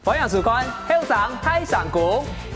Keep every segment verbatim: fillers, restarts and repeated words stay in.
歡迎收看《後生大聲公》，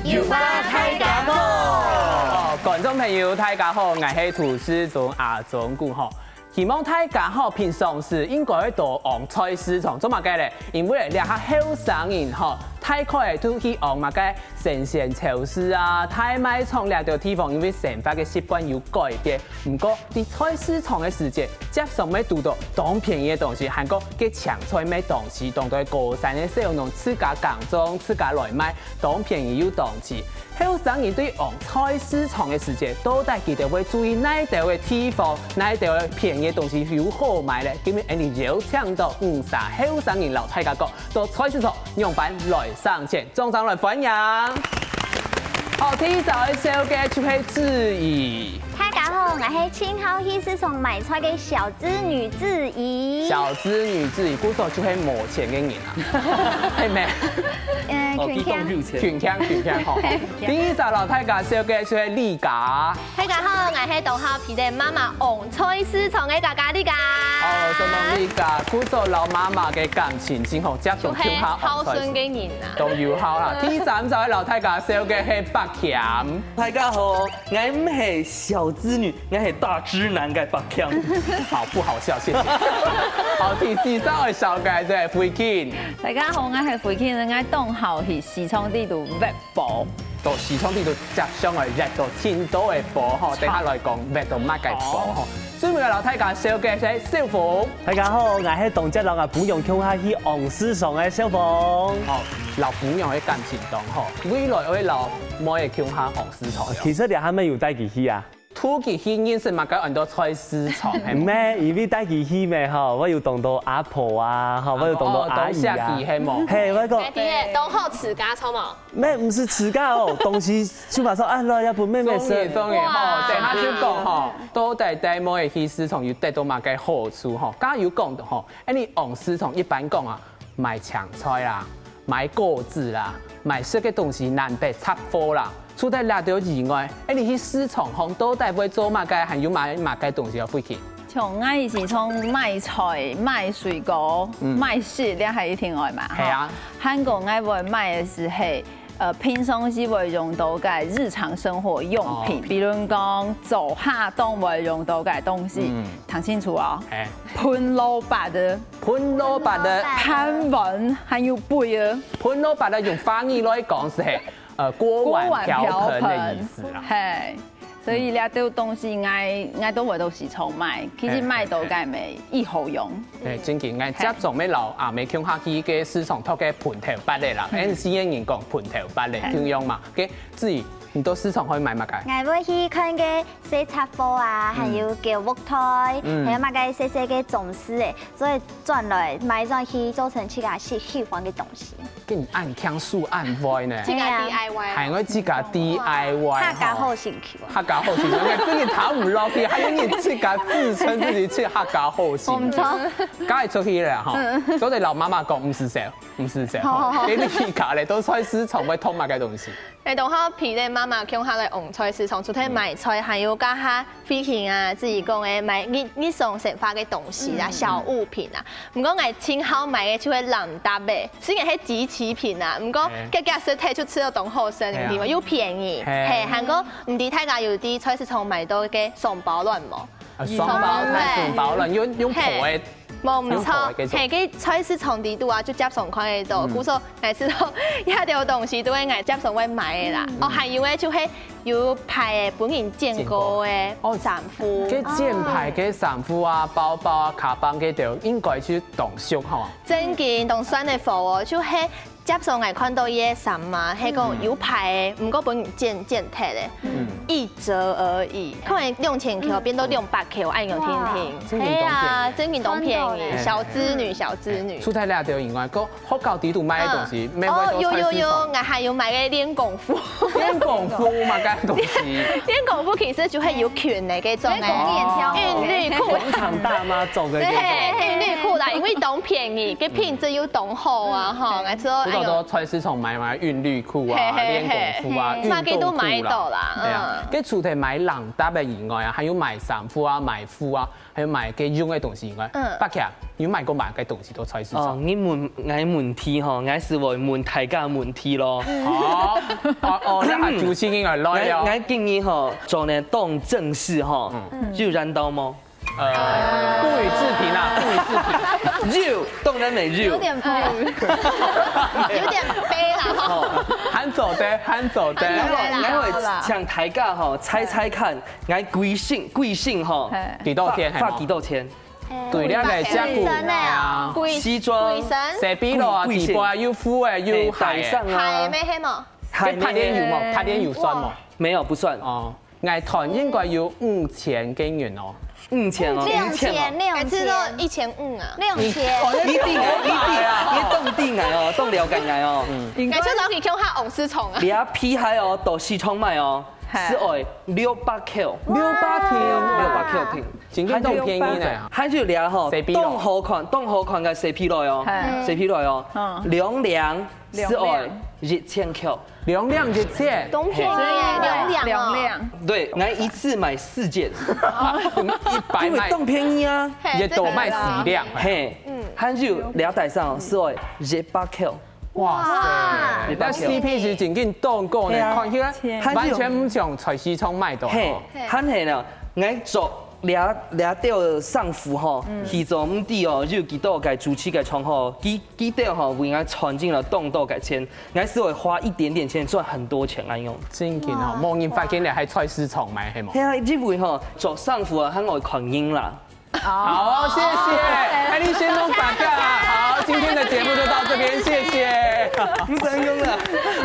有話大家講。哦，觀眾朋友，大家好，𠊎係主持人阿忠牯吼。希望大家吼，平常時應該會多往菜市場做麼个咧？因為這下後生人吼，大概都去往麼个生鮮超市啊、大賣場這兜地方，因為生活个習慣有改變。毋過，在菜市場个時節，輒常會堵到當便宜个東西，還過該青菜、賣東西，當多高山个小農自家耕種、自家來賣，當便宜又當齊。後生人對往菜市場个時節，到底佢兜會注意哪兜个地方，哪兜个便宜个東西有好買咧？今日𠊎等邀請到五儕後生人摎大家講，到菜市場仰般來省錢。 掌聲來歡迎。好，第一位个紹介就係子怡。大家好，𠊎係盡好去市場買菜个小資女子怡。小資女子怡，故所就係無錢个人啊，係無？呃，哦，窮窮。窮窮，窮窮吼。第二位摎大家紹介就係麗佳。 大家好，𠊎係當好陪等媽媽往菜市場个佳佳麗佳。哦，相當麗佳，故所摎媽媽个感情真好，輒常共下往菜市場。就係孝順个人啊。當有孝啦。第三位摎大家紹介係柏謙。大家好，𠊎毋係小資女，𠊎係大直男个柏謙。好，不好笑，謝謝。好，第四位紹介就係慧卿。大家好，𠊎係慧卿，𠊎當好去市場裡肚挖寶。 到市場裡肚輒常會挖到盡多个寶吼，等下來講挖到麼个寶吼。最尾摎大家紹介係小鳳。大家好，𠊎係當輒摎𠊎餔娘共下去往市場个小鳳。哦，摎餔娘个感情當好，未來會摎妹仔共下往市場哦。其實這下乜有帶佢去啊。 渡佢去認識麼个安到菜市場，係無？毋係，因為帶佢去咩吼，會有當多阿婆啊，吼，會有當多阿姨啊。哦，當惜佢，係無？係，𠊎講，𠊎知，當好自家，著無？毋係，毋係自家哦，東西就馬上啊，來，愛分妹妹食。中意，中意，吼，哇。等下就講吼，到底帶妹仔去市場有得到麼个好處吼？剛剛有講到吼，哎，你往市場一般講啊，買青菜啦，買果子啦，買食个東西難得雜貨啦。 除忒這兜以外，哎，你去市場項到底會做麼个，還有買麼个東西哦，慧卿？像𠊎去市場買菜、買水果、嗯。買食，這下一定愛嘛，係啊。吼。還過𠊎會買个係，係，呃，平常時會用到个日常生活用品，哦。比如講灶下當會用到个東西，嗯。聽清楚哦。係。盆、蘿蔔个。盆、蘿蔔个。盤碗，還有杯个。盆、蘿蔔个用華語來講係，係 呃，鍋碗瓢盆个意思啦。鍋碗瓢盆，係，所以這兜東西𠊎，𠊎都會到市場買，其實買到个乜已好用。哎，正經，𠊎輒常乜摎阿姆共下去个市場擇个盆頭缽仔啦，嗯。𠊎等四縣人講盆頭缽仔，嗯。共樣嘛。OK，子怡，你到市場會買麼个？𠊎會去看个洗菜貨啊，嗯。還有个屋台，嗯。還有麼个細細个裝飾个，所以轉來買轉去做成自家喜，喜歡个東西。 竟恁輕鬆恁會呢。自家D I Y。還會自家D I Y，客家好心臼啊。客家好心臼，你自家談毋落去，還有你自家自稱自己係客家好心臼。毋錯。該出去了吼，嗯。做得摎媽媽講，毋使愁，毋使愁。好，好，好。該你自家咧，到菜市場會擇麼个東西？ 哎，當好陪等媽媽共下來往菜市場，除忒買菜，嗯。還有該下慧卿啊，子怡講个買日，日常生活个東西啦，嗯。小物品啊。毋過𠊎盡好買个就係藍搭仔，雖然係即期品啊，毋過哎。遽遽食忒就食到當好食，哎呀。你知無？又便宜，哎。係，還過毋知大家有在菜市場買到个雙寶卵無？啊，雙寶卵，雙寶卵。雙寶卵，用，用烰个。係。 無，毋著，用烰个該種。係，該菜市場裡肚啊，就輒常看得到。嗯。故所𠊎知道，這兜東西都係𠊎輒常會買个啦。嗯。哦，還有个就係有牌个分人剪過个衫褲。剪過。哦，該剪牌个衫褲啊、包包啊、卡邦該兜，應該就當俗吼。正經，當算个貨哦，就係 輒常𠊎看到一個衫嘛，係講有牌个，毋過分人剪，剪忒个，嗯。一折而已，可能兩千箍變到兩百箍，恁樣定定。哇。係啊，正經當便宜，小資女，小資女。除忒這兜以外，還有學校裡肚賣个東西，嗯。乜會到菜市場。哦，有，有，有，𠊎還有買个練功夫。練功夫嘛，該東西。練功夫其實就係有裙个該種个，練功夫。運動褲。工廠大媽走个那種。對，運動褲。啦，因為當便宜，个品質又當好啊，吼，𠊎知道，哎喲，不過到菜市場買買韻律褲啊、嘿嘿嘿，練功褲啊、嘿，運動褲啦，麼个都買到啦，對啊，嗯。該除忒買零搭个以外啊，還有買衫褲啊、買褲啊，還有買該用个東西以外，嗯。伯強，你有買過麼个東西到菜市場？哦，你問𠊎問題吼，𠊎係會問大家問題咯。好，哦哦，那主持人來來了。𠊎𠊎建議吼，做呢當正式吼，嗯。有染到無？ 呃，不予置評啊，不予置評。有，當然沒有。有點悲，有點悲啦，吼。哦，還做得，還做得。還做得啦。然後，然後請大家吼，猜猜看，𠊎貴姓，貴姓吼，嘿。幾多錢，發，係無？發幾多錢？對，這個價格啊。貴姓呢？西裝，貴姓？西裝。西裝啊，貴姓。底背啊，有褲仔，有鞋仔。嘿，帶上啊。鞋仔係無？鞋仔。該拍點有無？拍點有算無？哇。沒有，不算。哦。 𠊎團應該有五千個銀哦。五千哦，五千哦。六千，六千。還係說一千五啊？六千。你，你定啊，你定啊，你當定啊哦，當了解啊哦。嗯。應該。𠊎就老弟共下往市場啊。你啊，皮鞋哦，到市場買哦，嘿。係愛六百塊。六百塊。六百塊定。真个當便宜呢。還有這吼，西裝咯。當好看，當好看个西裝哦，嘿。西裝哦，嗯。兩領係愛一千塊。 兩領一千。當便宜耶，兩領哦。兩領。對，𠊎一次買四件。一擺買，因為當便宜啊。嘿，一到買四領。嘿，嗯。還有兩袋上係愛一百塊。哇塞，哇。該C P值真經當高呢，對啊。看起來完全毋像菜市場買到。嘿，還係呢，𠊎著 這，這兜衫褲吼，嗯。去做毋知哦，有幾多个主持个場合，佢，佢兜吼，為𠊎賺進了當多个錢，𠊎係會花一點點錢賺很多錢恁樣。真經吼，哦。無人發現你還菜市場買，係無？係啊，因為吼，著衫褲啊，還愛看人啦。好，謝謝。哎，你先弄大家啊。好，今天的節目就到這邊，謝謝。毋使用了。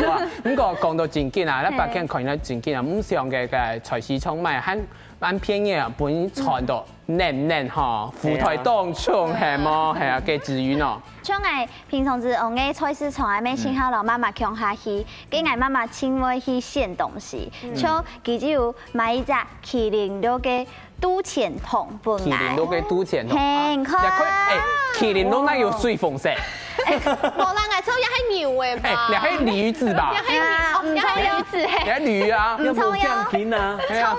哇，毋過講到真經啊，該白天看到真經啊，毋像个，个菜市場買，還 恁便宜啊，分人賺到淰淰吼，福袋當重，係無？係啊，該子瑜呢？像𠊎平常時往个菜市場啊，乜先下摎媽媽共下去，該𠊎媽媽盡會去選東西，像佢就有買一隻麒麟鹿个肚錢筒分𠊎。麒麟鹿个肚錢筒，係，你看。哎，麒麟鹿哪有水紅色？無啦，𠊎知也係牛个吧？哎，你還係驢子吧？也係牛，哦，也係驢子，係。你還驢啊？毋重要。重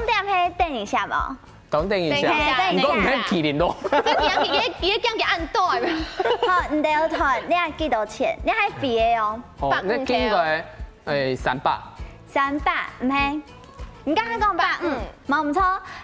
點係等一下無？ 等等一下，等一下，你講毋係麒麟咯？這樣佢个，佢个驚佢恁多係無？好，你兜團，你還幾多錢？你還肥个哦。哦，該金額，誒，三百。三百，毋係。你剛剛講百五，無毋著，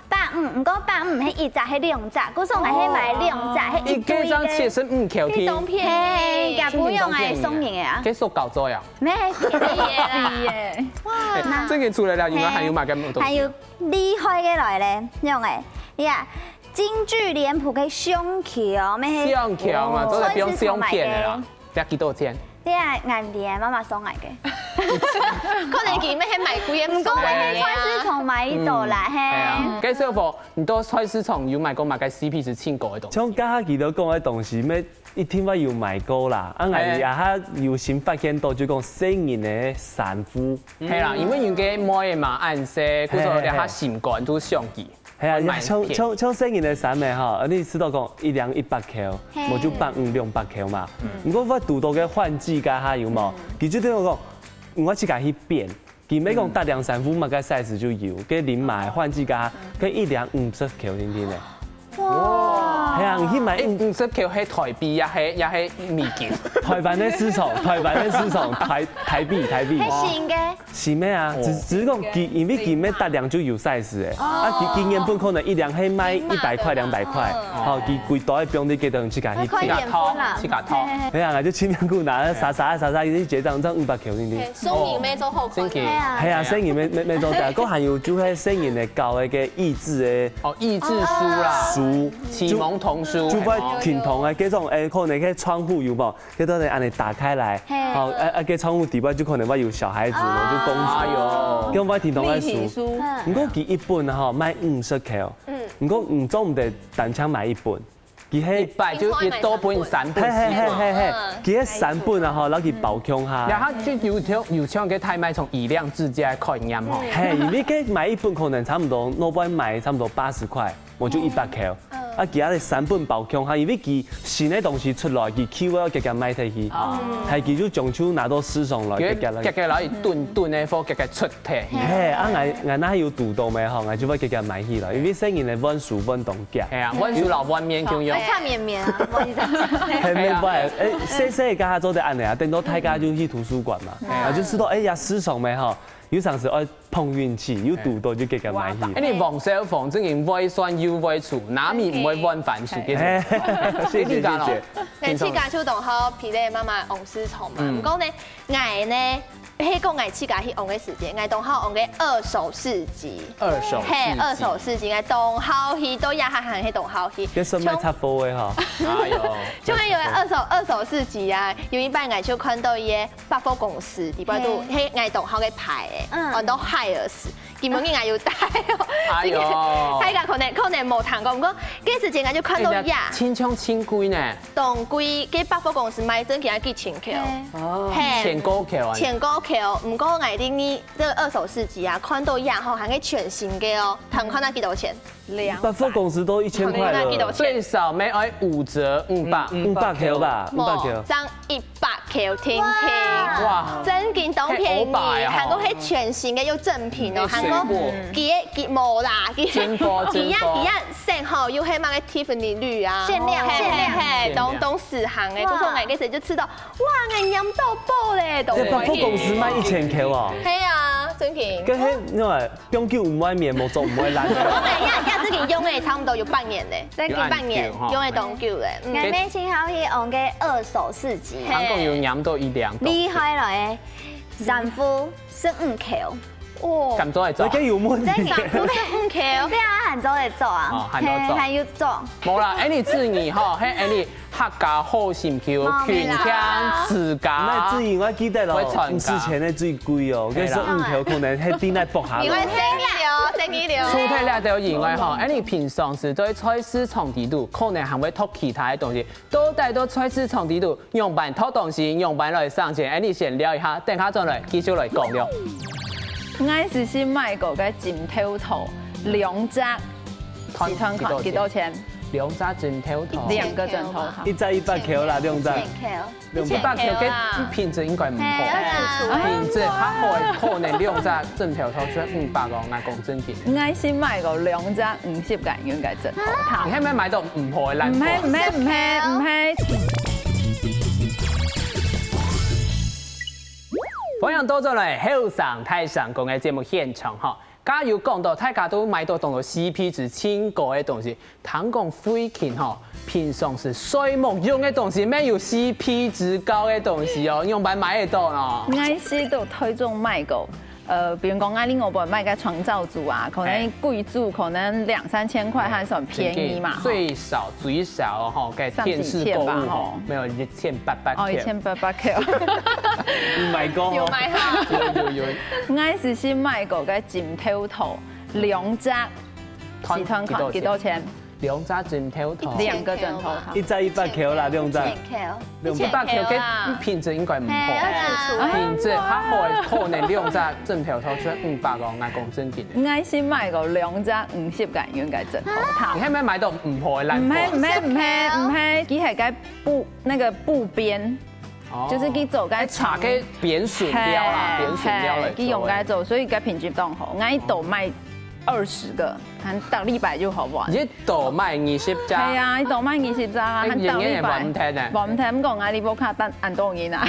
百五，毋過百五係一隻，係兩隻，故所𠊎係買兩隻，係一對一个。一个張七十五塊定。係當便宜。係，也毋用誒，送人个啊。該塑膠做呀？毋係，便宜个啦。哇，這個除了了以外，還有麼个東西？還有 厲害个來咧，仰仔？呀，金句臉譜个相框，乜係相框啊，做得放相片个啦。這幾多錢？這眼鏡，媽媽送𠊎个。可能佢乜係買貴个，毋過𠊎係菜市場買到啦，嘿。係啊，該小寶，你到菜市場有買過麼个C P值盡高个東西？像剛剛佢兜講个東西，乜一定會有買過啦。啊，𠊎這下有新發現到，就講細人个衫褲。 係啦，因為人个妹嘛，恁細，故所這下心肝都想佢。係啊，像，像，像細人个衫仔吼，你知道講一領一百箍，無就百五、兩百箍嘛。毋過𠊎堵到个販子該下有無？佢就對𠊎講，𠊎自家去變。佢乜講逐領衫褲麼个size就有，該恁樣買販子該下，該一領五十箍定定呢。 哇！係啊，你去買，誒，五十箍係台幣也係，也係美金？台灣个市場，台灣个市場，台，台幣，台幣。係新个？新个啊，只，只係講佢，因為佢乜逐領就有size誒。啊，佢，佢原本可能一領係賣一百塊、兩百塊，吼，佢幾多愛放在該等自家去買。自家淘，自家淘。係啊，就千萬不拿，傻傻傻傻，一直結帳，這樣五百箍定定。送人乜做好看。係啊，送人乜，乜，乜做得，還有就係送人个教个个益智个 哦，益智書啦，書，啟蒙童書，就會定定个該種，誒，可能該窗戶有無？該種恁樣打開來，哦，啊，啊，該窗戶底背就可能會有小孩子嘛，就公主，哎喲，該種會定定个書。立體書。毋過佢一本吼，賣五十箍，毋過你做毋得單淨買一本，佢係一擺就一多本三本四本。係係係係係，佢係三本啊吼，然後佢包共下。然後就有像，有像該大賣場以量制價个概念吼。係，因為該買一本可能差毋多，外背賣差毋多八十塊。 無就一百箍。嗯。啊，佢个成本包強哈，因為佢新个東西出來，佢就愛遽遽賣忒去，哦。係佢就將就拿到市場來，遽遽來。遽遽來燉燉个，或遽遽出忒。係，啊，𠊎，𠊎若係有堵到咩吼，𠊎就會遽遽買起來，因為細人仔換書換當遽。係啊，換書摎換麵共樣。哦，差綿綿啊，不好意思。係，係啊。明白。欸，細細个下做得恁樣啊，等到大家就去圖書館嘛，係啊。啊，就知道，欸呀，市場咩吼，有常時愛碰運氣，有堵到就遽遽買起。哇，欸，你黃小鳳正經會算又會煮，拿米毋會換番薯，OK。係，謝謝，謝謝。𠊎自家就當好陪咧媽媽往市場嘛，嗯。毋過呢，𠊎呢，係講𠊎自家去往个時節，𠊎當好往个二手市集。二手市集。係，二手市集，𠊎當好去，到這下還係當好去。這算賣雜貨个吼。哎喲。就還有二手，二手市集啊，有一擺𠊎就看到一個 百貨公司，裡背都，係。係𠊎當好个牌欸，嗯。安到Hairs，今晡日𠊎有帶哦。哎喲。大家可能，可能無聽過，毋過，該時節𠊎就看到呀。欸，親像親貴呢。當貴，該百貨公司賣真經愛幾千箍。係。哦。係。千過箍啊。千過箍，毋過𠊎在這個二手市集啊，看到呀吼，還係全新个哦，聽看下幾多錢。 百貨公司都一千塊了。最少乜愛五折，五百。嗯，五百箍吧，五百箍。無，正一百箍，聽聽。哇。真經當便宜，還過係全新个又正品哦，還過佢个，佢無啦，佢，真貨，真貨。佢个，佢个色吼，又係麼个Tiffany綠啊。限量，係，限量。係，係，當，當時行个，故所𠊎該時就知道，哇，𠊎拈到寶咧，都。這百貨公司賣一千箍哦。係啊，真經。該係，另外 放久毋會綿，無做毋會爛。𠊎呀，呀，這個用了差不多有半年咧，將近半年，有恁久吼。用了當久咧。嗯。𠊎乜盡好去往該二手市集。聽講有拈到一兩多。厲害了欸，衫褲十五箍。哦。敢做得做？這個有問題。這衫褲十五箍。對啊，還做得做啊。哦，還做得做。係，還有做。無啦，恁樣子你吼，係恁樣 客家好心臼，勤儉持家。毋係，志穎，𠊎記得咯，會傳家。毋使錢个最貴哦，係啦。該十五箍可能係頂來博下來。你會生意哦，生意了。除忒這兜以外吼，恁樣平常時在菜市場裡肚，可能還會擇其他个東西，到底在菜市場裡肚，仰般擇東西，仰般來省錢，恁樣先尞一下，等下轉來繼續來講了。𠊎係先買過个枕頭套，兩隻，試看看幾多錢。 兩隻枕頭套。兩個枕頭套。一隻一百箍啦，兩隻。一千箍。一百箍，該品質應該毋好。係啊。品質較好个可能兩隻枕頭套就五百箍，𠊎講真經。𠊎先買過兩隻五十個銀个枕頭套。你係毋係買到毋好个爛貨？毋係，毋係，毋係，毋係。歡迎倒轉來後生大聲公个節目現場吼。 頭先有講到，大家都買到當多C P值盡高个東西，聽講最近吼，平常時睡目用个東西，乜有C P值高个東西哦，仰般買得到呢？𠊎係在臺中買過，呃，比如講，𠊎另外買个床罩組啊，可能，係。貴組可能兩三千塊還算便宜嘛，吼。最少，最少吼，該電視購物吼，三四千吧，吼。沒有，一千八百塊。哦，一千八百塊。有買過哦。有買哈。有，有，有。 𠊎係先買過个枕頭套，兩隻，試看看幾多錢？幾多錢？兩隻枕頭套。兩個枕頭套。一隻一百箍啦，兩隻。一千箍。一百箍，該品質應該毋好。係啊。品質較好个可能兩隻枕頭套就五百箍，𠊎講真經个。𠊎先買過兩隻五十個銀个枕頭套。你係毋係買到毋好个爛貨？毋係，毋係，毋係，毋係，佢係該布，那個布邊。 哦。就是佢做个，哎，查个扁筍料啦，係，扁筍料來做个。係，佢用該做，所以該品質當好。𠊎一斗買二十個，還逐禮拜就好無？一斗買二十隻？係啊，一斗買二十隻啊，哎，還逐禮拜。人家也無聽呢。無聽，毋過𠊎哩屋下等恁多人啊。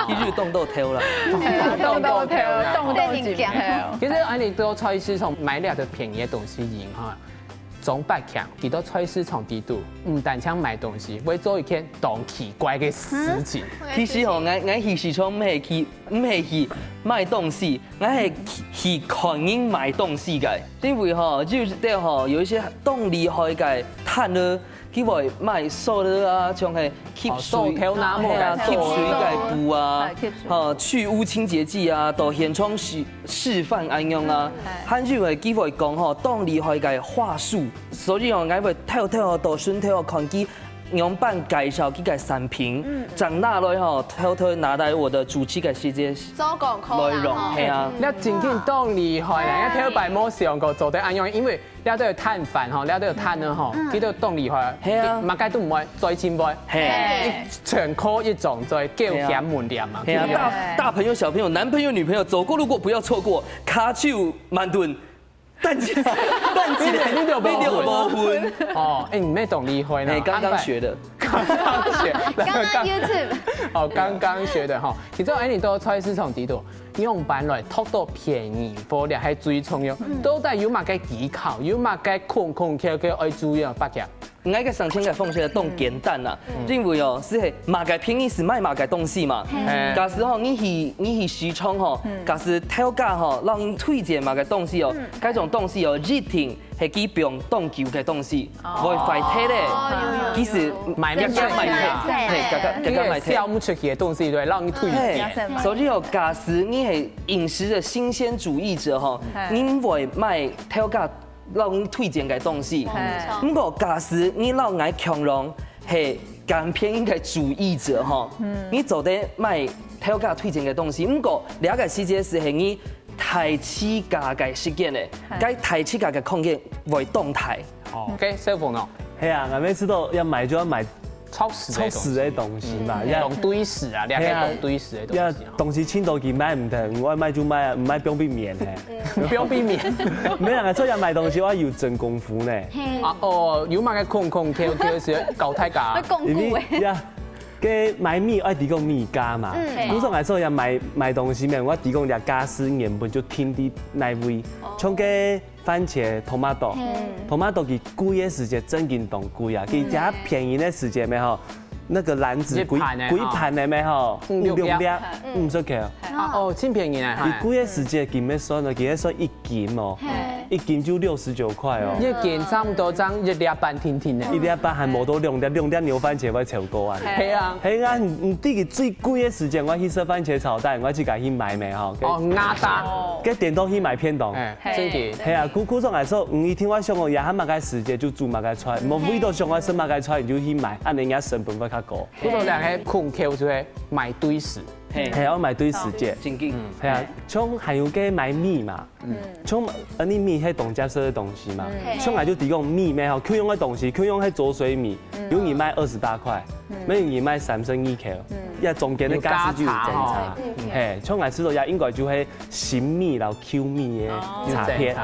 佢就動到偷啦。係啊，動到偷，動到偷。其實，哎，你到菜市場買了个便宜个東西，贏哈。 張百強，佢到菜市場裡肚，毋單淨買東西，會做一件當奇怪个事情。其實吼，𠊎，𠊎其實從毋係去，毋係去買東西，𠊎係去，去看人買東西个。因為吼，有兜吼，有一些當厲害个攤仔，佢會賣塑料啊，像係吸水，哦，塑膠那麼个，係啊，吸水个布啊，哎，吸水。吼，去污清潔劑啊，到現場示，示範恁樣啊。嗯，哎。還有个，佢會講吼，當厲害个話術。 所以哦，𠊎會偷偷哦，到脣頭哦，看佢仰般介紹佢个產品，正拿來吼，偷偷拿來我的主持个時間做功課啦來用，吼係啊。你真正當厲害啦！你頭擺無想過做得恁樣，因為你都有攤販吼，你都有攤呢吼，佢都當厲害，係啊麼个都毋會，最前會，係，一全科一種，再叫嫌門店嘛，係啊，對不對？大大朋友小朋友，男朋友女朋友，走過路過不要錯過，卡丘曼顿，但是但是你就無你就無分。哦，哎，你乜當厲害呢哎，，剛剛學的。剛剛學，剛剛YouTube 哦，剛剛學的哈。其實哎，你到菜市場底肚，用板來擇到便宜貨，這還最重要。到底有麼个技巧，有麼个空空竅竅愛注意啊，八戒？𠊎个上千个奉獻當簡單啦，因為哦，係係麼个便宜係買麼个東西嘛。哎假使吼，你去你去市場吼，假使頭家吼，讓你推薦麼个東西哦，該種東西哦，一定係佢放當久个東西，會壞忒咧。其實買不出剛剛買去啊忒，嘿，剛剛剛剛買忒。你也銷不出去的東西，對，讓你推薦。嘿，所以哦，假使你係飲食的新鮮主義者吼，你會買頭家 摎你推薦个東西。毋過假使你摎𠊎共樣係揀便宜个主義者吼，你做得買頭家推薦个東西。毋過這个時節係你大自家个時間咧，該大自家个空間會當大。哦，OK，小鳳哦，係啊，𠊎每次都愛買就愛買超市的東西，超市的東西嘛，嗯，要當對市啊，兩个當對市的要東西啊。東西盡多佢買毋得，𠊎買就買啊，毋買放避免嘿。不用避免。沒有啊，所以要買東西，我有真功夫呢。啊，哦，有麼个空空竅竅係搞太假會。講古誒。因為呀，該買米愛提供米價嘛。嗯古早來說要買買東西咩，我提供一個價數原本就定在哪位，像該番茄、tomato，tomato佢貴个時節真經當貴啊，佢只便宜个時節咩吼，那個籃子一盤的幾幾盤的咩吼，五六粒五六粒，五十塊。啊，哦，真便宜啊，佢貴个時節佢乜算了，佢乜算一斤哦。 一斤就六十九塊哦。一斤差不多爭一粒半定定的。一粒半還無到兩粒，兩粒牛番茄會超過啊。係啊，係啊，你你知佢最貴个時間，我去食番茄炒蛋，我自家去買咩吼。哦，亞打，該店都去買便當。哎，真的。係啊，古古早來說，你一定愛想哦，也還麼个時節就煮麼个菜，無為到想愛食麼个菜你就去買，恁樣人家成本會較高。不過兩个空竅就會買對市。嘿，係，愛買對時節。正經。係啊，像還有个買米嘛，像呃你米係當接受个東西嘛，像𠊎就提供米咩吼，共樣个東西，共樣係煮水米，有人賣二十八塊，乜有人賣三十二塊，也中間个價數就有爭差。嘿，像𠊎試著也應該就係新米摎舊米个差別，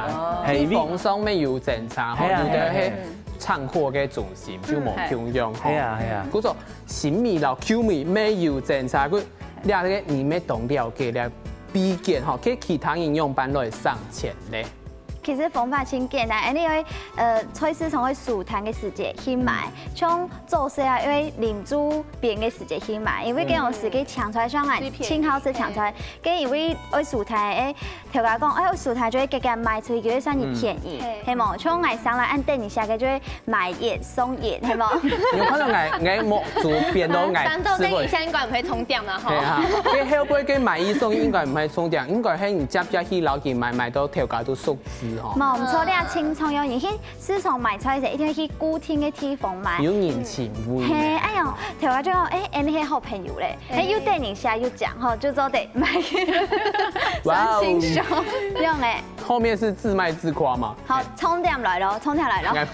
係因為地方上面有爭差，吼，係啊有个係產貨个中心就無共樣，係啊係啊。故所新米摎舊米乜有爭差，佢這个你乜當了解了，比較吼，佢其他人樣般來省錢咧。其實方法真簡單，因為呃菜市場个收攤个時節去買，像早些啊，因為臨周邊个時節去買，因為該種時節搶出來，像俺清好時搶出來，該因為愛收攤个頭家講，哎，愛收攤就會加加賣出去，就會算你便宜，係無？像俺上來恁等一下个就會買一送一，係無？有可能𠊎𠊎目珠變到𠊎反正等一下應該毋會重點啦吼係。哈，該後背个買一送一應該毋會重點，應該係你接下去摎佢買買到頭家都熟知吼。無毋著，你也清楚哦，你去市場買菜時，一定要去固定个地方買。有人情味。嘿，哎喲，頭家就講，哎，恁係好朋友咧，哎，又等一下又講吼，就做得買。哇哦真心胸，用哎，後面是自賣自誇嘛？好，重點來咯，重點來咯。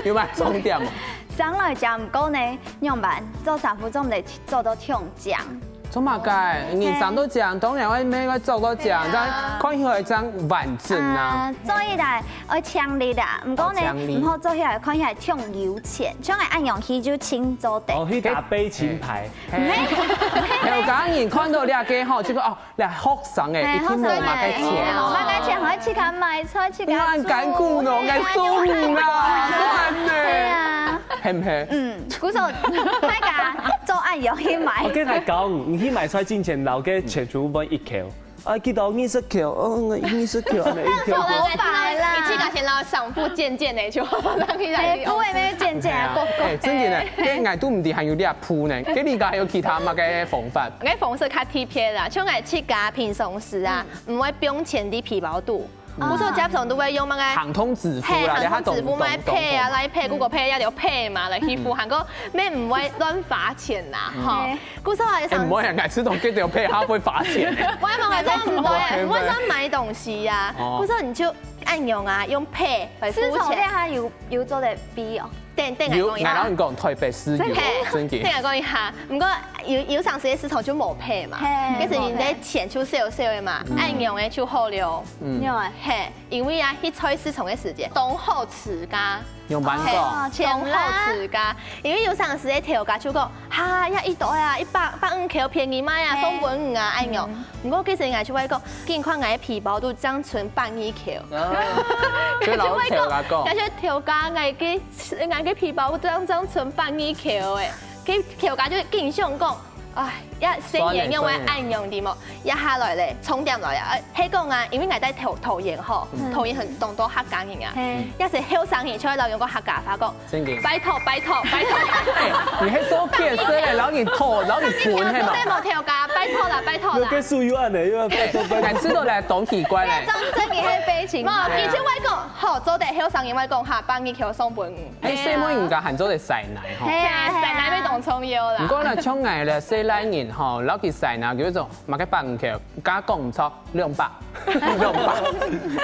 有賣重點嘛？上來講毋過呢，樣般做衫褲做毋得做到忒靚。做麼个？你衫都靚，當然愛買个做到靚，但看起來正完整啊。做起來愛靚麗啦，毋過呢，哦靚麗毋好做起來看起來忒有錢，像𠊎恁樣去就清做得。哦，去打悲情牌。有家人看到這个吼，就講哦，這學生誒，一定無麼个錢。無麼个錢，還自家買菜，自家我很艱苦呢，我很辛苦啦，對啊。係毋係？嗯，故所大家做恁樣去買我。跟你講，你去買菜進前，老个錢全部分一口。啊，記得二十口，哦，二十口，恁樣一口。好煩啦。你自家先摎衫褲剪剪呢，就讓佢哎，不會，沒有剪剪啊，過過。哎，真的呢，該𠊎都毋知還有這鋪呢，該你家還有其他麼个方法？𠊎方式較特別啦，像𠊎自家平常時啊，毋會放錢佇皮包肚。嗯。故所集團都會用麼个？行動支付啦，嘿，你看行動支付，東，買Pay啊，東，東。來Pay、Google Pay，也有Pay嘛，來去付，嗯。還過，乜毋會亂花錢啦，嗯。吼。嘿。故所啊，哎，毋會啊，𠊎知道這條Pay佢會花錢。我也問，我真的毋會，毋會亂買東西呀。哦。故所你就恁樣啊，用Pay來付錢。市場店佢有，有做得比哦。等，等，有，𠊎講一下。𠊎摎你講，台北市有，嘿，真的。等𠊎講一下。毋過有，有常時个市場就無Pay嘛，嘿，其實你个錢就少少个嘛，嗯。恁樣个就好了。嗯。對。嘿，因為啊，去菜市場个時節，當好自家。用慢講。嘿，當好自家，因為有常時个頭家就講，哈，也一袋啊，一百，百五箍便宜賣啊，嘿。送分你啊，恁樣。嗯。毋過其實𠊎就會講，緊看𠊎个皮包肚正賰百二箍。啊。就會講，就摎頭家講。該就頭家，𠊎个 𠊎个皮包肚正，正賰百二箍誒，該頭家就緊想講，唉，這生意仰會恁樣个無？算了，算了。這下來咧，重點來啊！哎，係講啊，因為𠊎戴桃，桃園吼，嗯。桃園當多客家人啊，嘿。這係後生人就會摎𠊎用客家話講，真的。拜託，拜託，拜託。哎，你還做騙事咧，摎你討，摎你分，係無？對無，頭家，拜託啦，拜託啦。又跟素又暗的，又要拜託，拜託。哎，知道咧，當奇怪咧。這種真的很悲情。無，以前𠊎講，吼，做得後生人，𠊎講哈，百二箍送分你。 哎，細妹人家還做得使奶吼。係啊，係啊。使奶乜當重要啦。毋過呢，像𠊎咧，細倈人吼，摎佢使奶，叫做麼个百五箍，加講毋著，兩百，兩百，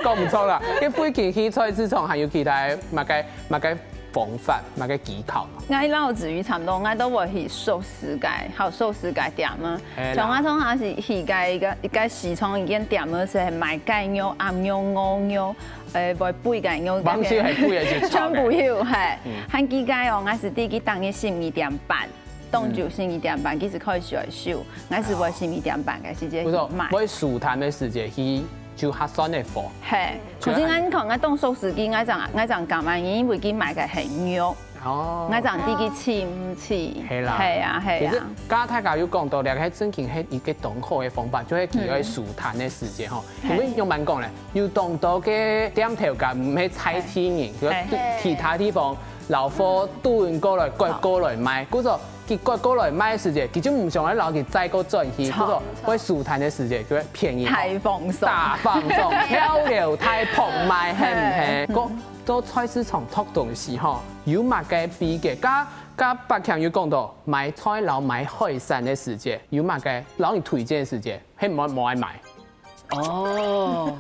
講毋著啦。該附近去菜市場還有其他麼个，麼个方法，麼个技巧？𠊎摎子瑜差毋多，𠊎都會去熟食街，還有熟食街店啊。係啦。像𠊎通常係去該一個，一個市場一間店啊，係賣雞肉、鴨肉、鵝肉， 誒，會肥个肉，橫直係肥个就全部有，係。嗯。還記得哦，𠊎係第一當日十二點半，當晝十二點半，其實開始來收，𠊎係會十二點半个時間去買。毋錯，會收攤个時間去就較算得貨。係，可是𠊎看，𠊎當熟食街，𠊎正，𠊎正感覺，因為佢賣个係肉。 哦。𠊎正知佢試毋試。係啦。係啊，係啊。其實，剛剛大家有講到，這個正經係一個當好个方法，就係佢愛收攤个時間吼。嗯。因為仰般講咧，有當多个店頭家毋係在地人，係。就係其他地方摎貨囤過來、割過來賣。故所，佢割過來賣个時間，佢就毋想愛摎佢載過轉去，著。故所，會收攤个時間，就會便宜。大放送。大放送，漂流大放賣，係毋係？係。 到菜市場擇東西吼，有麼个祕訣？剛，剛百強有講到買菜摎買海產个時節，有麼个摎你推薦个時節，係無，無愛買。哦，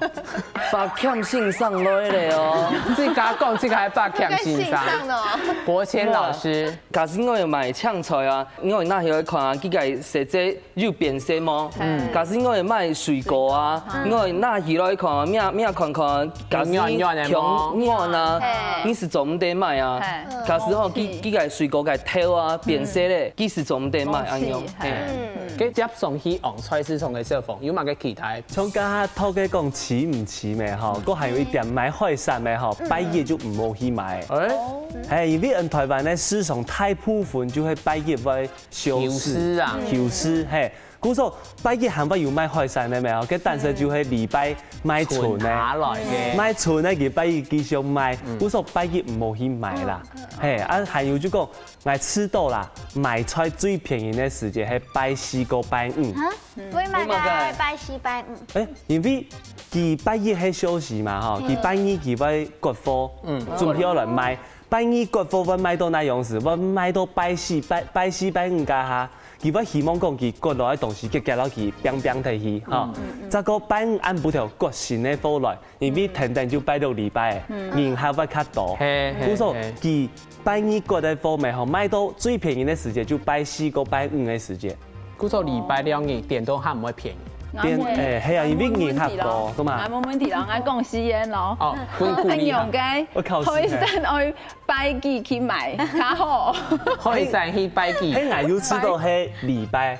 百強先生來了哦。自家講，自家係百強先生。該先生哦。博謙老師。假使𠊎愛買青菜啊，𠊎拿起來看啊，佢个色澤 有變色無？嗯。假使𠊎愛買水果啊，嗯。𠊎拿起來看，摸，摸看看，假使有軟軟个無？強軟啊，嘿。你係做毋得買啊。嘿。假使吼，佢，佢个水果个頭啊，變色咧，嗯。佢係做毋得買，恁樣。嘿。嗯。該接上去往菜市場个小鳳，有麼个期待？像剛剛頭家講，試毋試咩吼，嗯。該還有一點，買海產咩吼，嗯。拜一就毋好去買。欸？哦。嘿，因為𠊎等台灣个市場大部分就係拜一會 休市。休市啊。休市，嘿。故所，拜一還會有賣海產个咩？吼，該單純就係禮拜賣春个。春下來个。賣春个，佢拜一繼續賣。嗯。故所，拜一毋好去買啦。嗯，嗯。嘿，啊，還有就講，𠊎試著啦，買菜最便宜个時節係拜四到拜五。哈？嗯。為麼个拜四、拜五？欸，因為佢拜一係休市嘛，吼，嗯。佢拜二佢會割貨，嗯。準備好來賣。拜二割貨會賣到哪央時？會賣到拜四、拜，拜四、拜五該下。 佢會希望講佢割落个東西，遽遽摎佢拚拚忒去，吼。嗯，嗯，嗯。再過拜五暗晡頭割新个貨來，因為天頂就拜六禮拜，嗯。人還會較多。嘿，嘿，故所，嘿。佢拜二割个貨咩吼，賣到最便宜个時節就拜四到拜五个時節。故所禮拜兩日點都還毋會便宜。點，欸，係啊，因為人較多，對嘛？𠊎無問題咯，𠊎講實在咯。哦，分鼓勵哈。恁樣个，我考試呢。海產愛 拜幾去買較好。海產去拜幾？嘿，𠊎有試著係禮拜。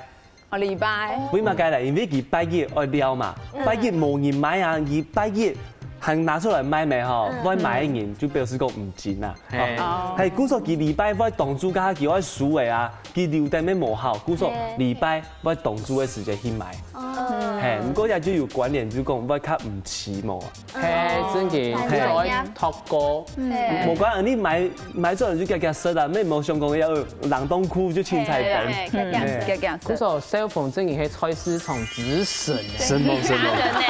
哦，禮拜。為麼个咧？因為佢拜一愛尞嘛，嗯。拜一無人買啊，佢拜一還拿出來賣咩吼，嗯。會買个人就表示講毋真啊。嘿。哦。哦。嘿，故所佢禮拜會當晝該下佢愛收个啊，佢留等乜無效，故所嘿。禮拜會當晝个時間去買。哦。嘿，毋過也就有關聯，就講會較毋齊無啊。 嘿，真个，哦，故所愛擇過。嗯。無關，你買，買轉來就遽遽食啦，乜無相干个，要冷凍庫就凊彩放。嘿，遽遽食，嗯。遽遽食。故所小鳳真个係菜市場之神呢。神明，神明。真个呢。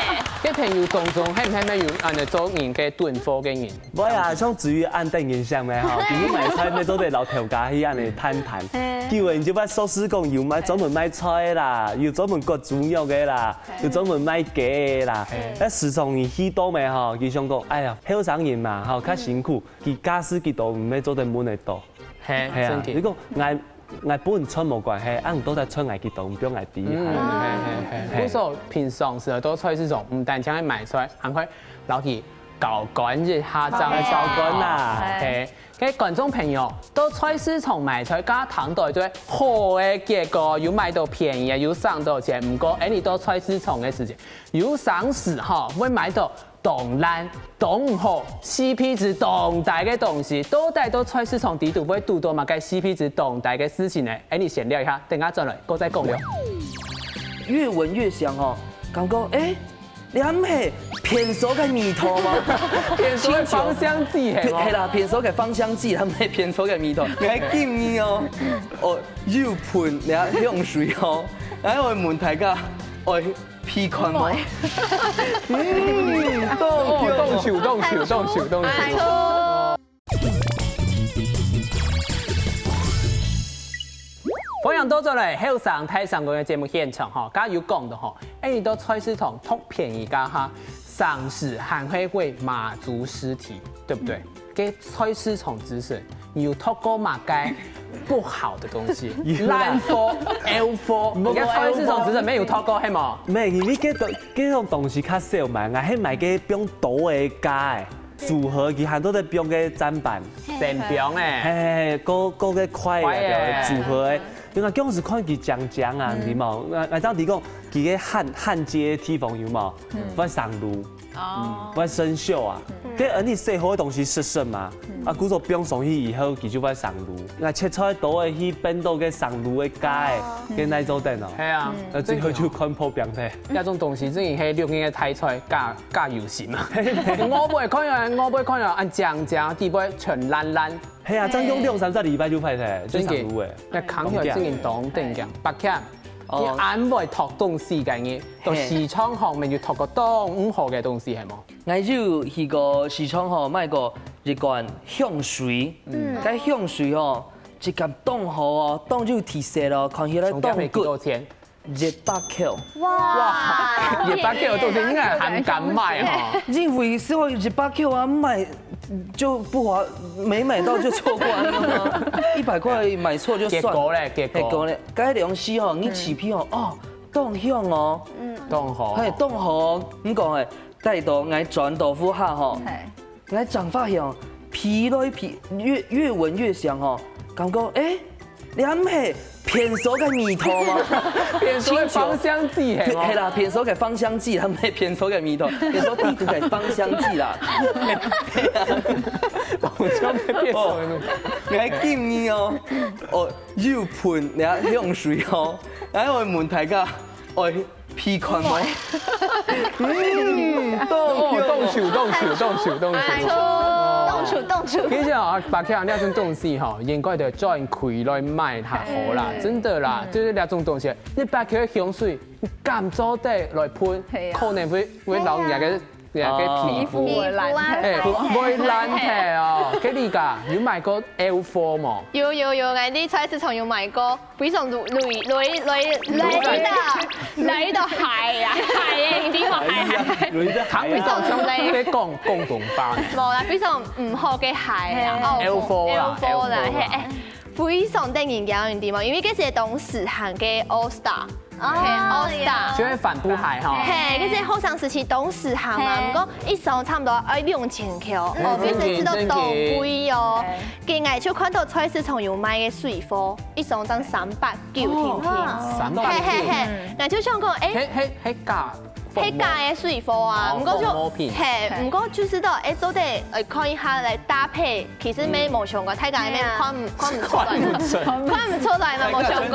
該朋友當中，係毋係有恁樣做人个囤貨个人？會啊，像至於恁樣个人想咩吼，佢買菜乜做得摎頭家去恁樣談談。久了你就會熟識講有賣專門賣菜个啦，有專門割豬肉个啦，有專門賣雞个啦。該時常你去到咩吼，佢想講，哎呀，後生人嘛吼，較辛苦，佢價數幾多毋係做得問得到。係，係啊，正經。你講𠊎𠊎本賺無關係，啊你到底賺𠊎幾多，毋放𠊎知。嗯，係係係。故所平常時到菜市場，毋單淨係買菜，還會摎佢交關一下，正係交關啦。係，該觀眾朋友，到菜市場買菜，加糖袋最好个結果，有買到便宜，有省到錢。毋過，恁樣到菜市場个時節，有成時吼，會買到當爛、當毋好、C P值當低个東西，到底到菜市場底肚會堵到麼个C P值當低个事情呢？恁樣先尞一下，等下轉來，過再講了。越聞越香哦，感覺，欸，這毋係便所个味道嗎？便所个芳香劑係無？係啦，便所个芳香劑，這毋係便所个味道。你還記得哦？哦，又噴了香水哦，然後𠊎問大家，哦， 鼻看無？嗯，當香哦，當臭，當臭，當臭，當臭。歡迎倒轉來後生大聲公个節目現場吼，頭先有講到吼，欸，你到菜市場擇便宜該下，成時還係會馬足屍體，對不對？ 該菜市場之神，你有擇過麼个不好个東西？有啦。爛貨、L貨，你个菜市場之神乜有擇過係無？無，因為該種該種東西較少買，𠊎係買該放刀个架个，組合佢還做得放个砧板。砧板欸。係係係，該該个筷仔組合个。因為當時看佢靚靚啊，你知無？𠊎𠊎正知講，佢个焊焊接个地方有無？會生鑢。 哦，會生鏽啊。該恁樣洗好个東西濕濕嘛，啊，故所放上去以後，佢就會生鑢。𠊎切菜刀仔去碰到該生鑢个架仔，該哪做得哦？係啊，啊，最後就看破病忒。這種東西真係係六年个大菜，加加油心啊！我毋會看啊，我毋會看啊，恁靚靚，底背全爛爛。係啊，正用兩三隻禮拜就壞忒，就生鑢欸。該看起來真係當得人驚，白看。 哦。佢恁會擇東西个人，到市場項面就擇過當毋好个東西，係無？𠊎有去過市場吼，買過一罐香水，嗯，該香水吼，質感當好哦，當有特色哦，看起來當good。幾多錢？一百塊。哇，一百塊个東西應該還敢買吼？因為係一百塊啊，買就不划，沒買到就錯過了嘛。一百塊買錯就算。結果咧，結果。結果咧， 該東西吼，你試鼻吼，哦，當香哦，當好。係，當好。毋過係，戴到𠊎轉到屋下吼，𠊎正發現哦，鼻來鼻越越聞越香吼，感覺欸，這毋係便所个味道嗎？便所个芳香劑係無？係啦，便所个芳香劑，這毋係便所个味道，便所地圖个芳香劑啦。哦，你還記得哦？哦， 又噴了香水哦，然後𠊎問大家，愛鼻看無？嗯，當香哦。當臭，當臭，當臭，當臭。當臭，當臭。其實啊，白客這種東西吼，應該就專櫃來買較好啦，真的啦，就是這種東西，你白客个香水，你敢做得來噴，可能會會老人家个 你个皮膚，皮膚會爛忒。欸，會爛忒哦。該你家有買過L貨無？有有有，𠊎在菜市場有買過，非常雷雷雷雷雷到雷到害啊，害欸，你知無害害？雷到害啊。非常像在講廣東話。無啦，非常毋好个害啊，L貨啦，L貨啦，係，欸，非常得人驚，你知無？因為該時當時行个All Star。 OK，All Star。就係帆布鞋吼。係，該時學生時期當時行嘛，毋過一雙差毋多愛兩千箍，哦，該時知道當貴哦。該𠊎就看到菜市場有賣个水貨，一雙正三百九定定。三百九。係係係，𠊎就想講，欸，係係係假，係假个水貨啊，毋過就係，毋過就知道，欸，做得來看一下來搭配。 其實乜無相關，大家乜看毋看毋出來，看毋出來嘛，無相關。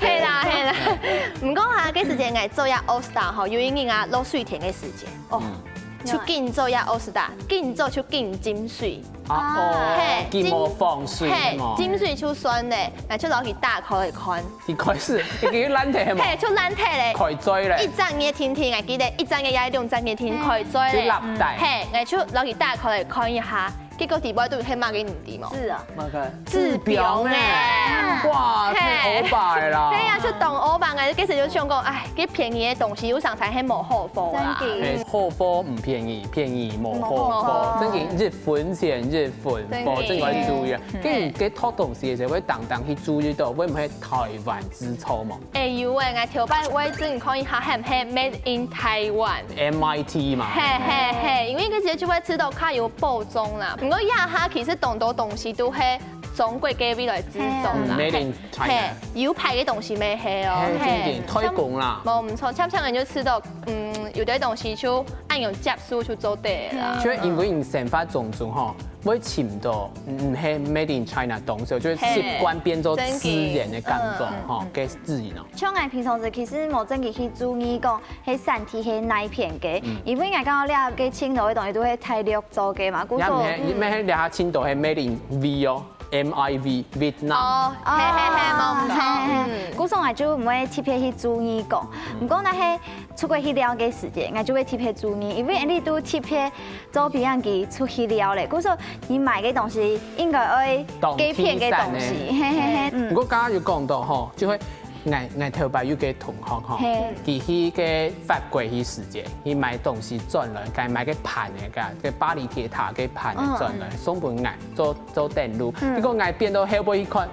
係啦係啦，毋過啊，該時節𠊎做這All Star吼，有一日啊落水天个時節，哦，就緊做也All Star，緊做就緊浸水。啊，哦，嘿，浸無防水，嘿，係無？浸水就算咧，𠊎就摎佢打開來看。一開始，已經爛忒係無？嘿，就爛忒咧。開嘴咧。一隻月定定，𠊎記得一隻月也兩隻月定定開嘴咧。就落底。嘿，𠊎就摎佢打開來看一下，結果底背肚係麼个毋知無？是啊。麼个？ 治標呢。治標呢。哇，嘿。太歐巴了啦。對呀，就當歐巴，𠊎該時就想講，哎，該便宜个東西，有常常係無好貨啦。真的。嘿，好貨毋便宜，便宜無好貨，無好貨。真个一分錢一分貨，真个。真个愛注意啊。嗯。該，該擇東西个時候，會當當去注意到，會毋會台灣製造嘛？哎，有欸，𠊎頭擺會真看一下，係毋係Made in Taiwan。M I T嘛。嘿，嘿，嘿，因為該時就會知道較有保障啦。毋過這下其實當多東西都係 中國該位來製造啦。嗯，Made in China。嘿，有牌个東西乜係哦。嘿，嘿。正經，推廣啦。無毋著，常常人就知道，嗯，有兜東西就恁樣接受就做得啦。就因為𠊎生活當中吼，會尋到，嗯，係Made in China東西，就會習慣變做自然个感覺吼，嘿。嗯，嗯，嗯。該自然哦。像𠊎平常時其實無正經去注意講，該產地係哪片个，嗯。因為𠊎感覺這个盡多个東西都係大陸做个嘛，故所，也毋係，嗯。你乜係這下盡多係Made in V哦。 M I V Vietnam。哦，嘿嘿嘿，無毋著，嘿嘿嘿。嗯。故所𠊎就毋會特別去注意講。嗯。毋過若係出國去尞个時節，𠊎就會特別注意，因為你都特別做飛行機出去尞咧，故所你買个東西應該愛當該片个東西，天然个。嘿嘿嘿，嗯。毋過剛剛有講到吼，就會 𠊎，𠊎頭擺有個同學吼，嘿。佢去該法國去時節，去買東西轉來，該買個盤个，該，該巴黎鐵塔个盤个轉來，嗯，嗯。送分𠊎做，做等路。嗯。結果𠊎變到後背去看